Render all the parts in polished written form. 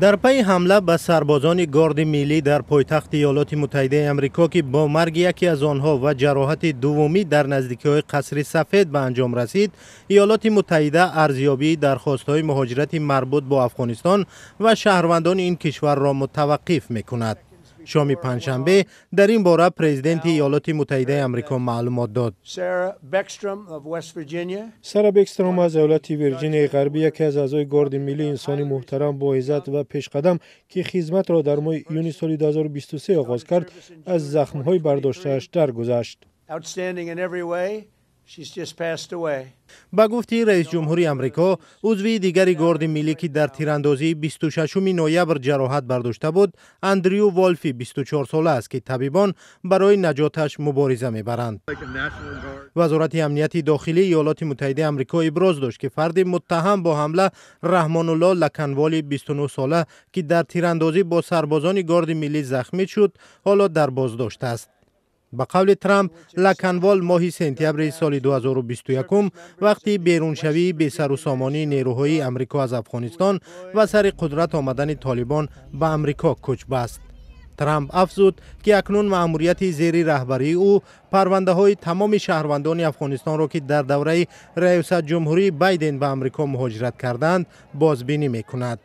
Дар пайи ҳамла ба сарбозони Гарди Миллӣ дар пойтахти Иёлоти Муттаҳидаи Амрико, ки бо марги яке аз онҳо ва ҷароҳати дуввумӣ дар наздикиҳои Қасри Сафед ба анҷом расид, Иёлоти Муттаҳида арзёбии дархостҳои муҳоҷирати марбут бо Афғонистон ва шаҳрвандони ин кишварро мутаваққиф мекунад. Шоми панҷшанбе дар ин бора президенти Иёлоти Муттаҳидаи Амрико маълумот дод. Сара Бекстром аз иёлати Вирҷинияи Ғарбӣ, яке аз аъзои Горди Миллӣ, инсони муҳтарам, боиззат ва пешқадам, ки хизматро дар моҳи июни соли 2023 оғоз кард, аз захмҳои бардоштааш даргузашт. Ба гуфти раисҷумҳури Амрико, узви дигари Горди Миллӣ, ки дар тирандозии 26 ноябр ҷароҳат бардошта буд, Андрю Волфи 24сола аст, ки табибон барои наҷоташ мубориза мебаранд. Вазорати амнияти дохилии Иёлоти Муттаҳидаи Амрико иброз дошт, ки фарди муттаҳам бо ҳамла, Раҳмонулло Лаканволи 29сола, ки дар тирандозӣ бо сарбозони Горди Миллӣ захмӣ шуд, ҳоло дар боздошт аст. Ба қавли Трамп, Лаканвол моҳи сентябри соли 2021, вақти беруншавии бесарусомонии нерӯҳои Амрико аз Афғонистон ва сари қудрат омадани Толибон, ба Амрико кӯч баст. Трамп афзуд, ки акнун маъмурияти зери раҳбарии ӯ парвандаҳои тамоми шаҳрвандони Афғонистонро, ки дар давраи раёсатҷумҳурии Байден ба Амрико муҳоҷират карданд, бозбинӣ мекунад.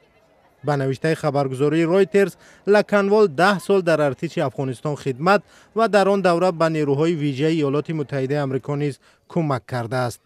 Ба навиштаи хабаргузории Ройтерс, Лаканвол 10 сол дар артиши Афғонистон хидмат ва дар он давра ба нерӯҳои вижаи Иёлоти Муттаҳидаи Амрико низ кӯмак кардааст.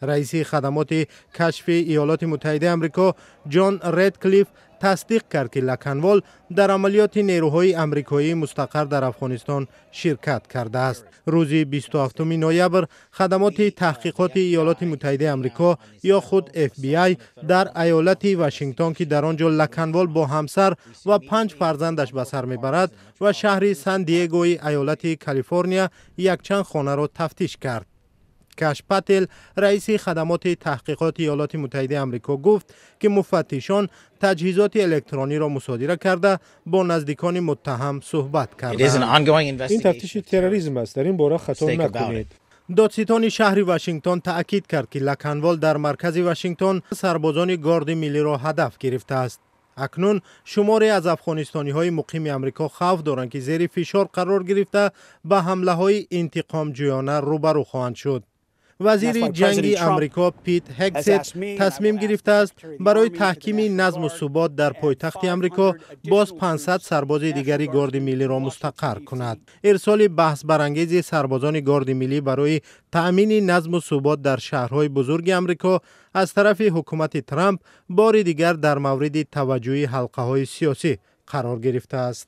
Раиси хадамоти кашфи Иёлоти Муттаҳидаи Амрико Ҷон Редклифф тасдиқ кард, ки Лаканвол дар амалиёти нерӯҳои амрикоӣ мустақар дар Афғонистон ширкат кардааст. Рӯзи 27 ноябр хадамоти таҳқиқоти Иёлоти Муттаҳидаи Амрико ё худ FBI дар айолати Вашингтон, ки дар он ҷо Лаканвол бо ҳамсар ва панҷ фарзандаш ба сар мебарад, ва шаҳри Сан Диегои айолати Калифорния якчанд хонаро тафтиш кард. Каш Пател, раиси хадамоти таҳқиқоти Иёлоти Муттаҳидаи Амрико, гуфт, ки муфаттишон таҷҳизоти электрониро мусодира карда, бо наздикони муттаҳам суҳбат карданд. Ин тафтиши терроризм аст, дар ин бора хато накунед. Додситони шаҳри Вашингтон таъкид кард, ки Лаканвол дар маркази Вашингтон сарбозони Горди Миллиро ҳадаф гирифтааст. Акнун шуморе аз афғонистониҳои муқими Амрико хавф доранд, ки зери фишор қарор гирифта, ба ҳамлаҳои интиқомҷӯёна рӯбарӯ хоҳанд шуд. Вазири ҷанги Амрико Пит Ҳегсет тасмим гирифтааст, барои таҳкими назму субот дар пойтахти Амрико боз 500 сарбози дигари Горди Миллиро мустақар кунад. Ирсоли баҳсбарангези сарбозони Горди Миллӣ барои таъмини назму субот дар шаҳрҳои бузурги Амрико аз тарафи ҳукумати Трамп бори дигар дар мавриди таваҷҷӯҳи ҳалқаҳои сиёсӣ қарор гирифтааст.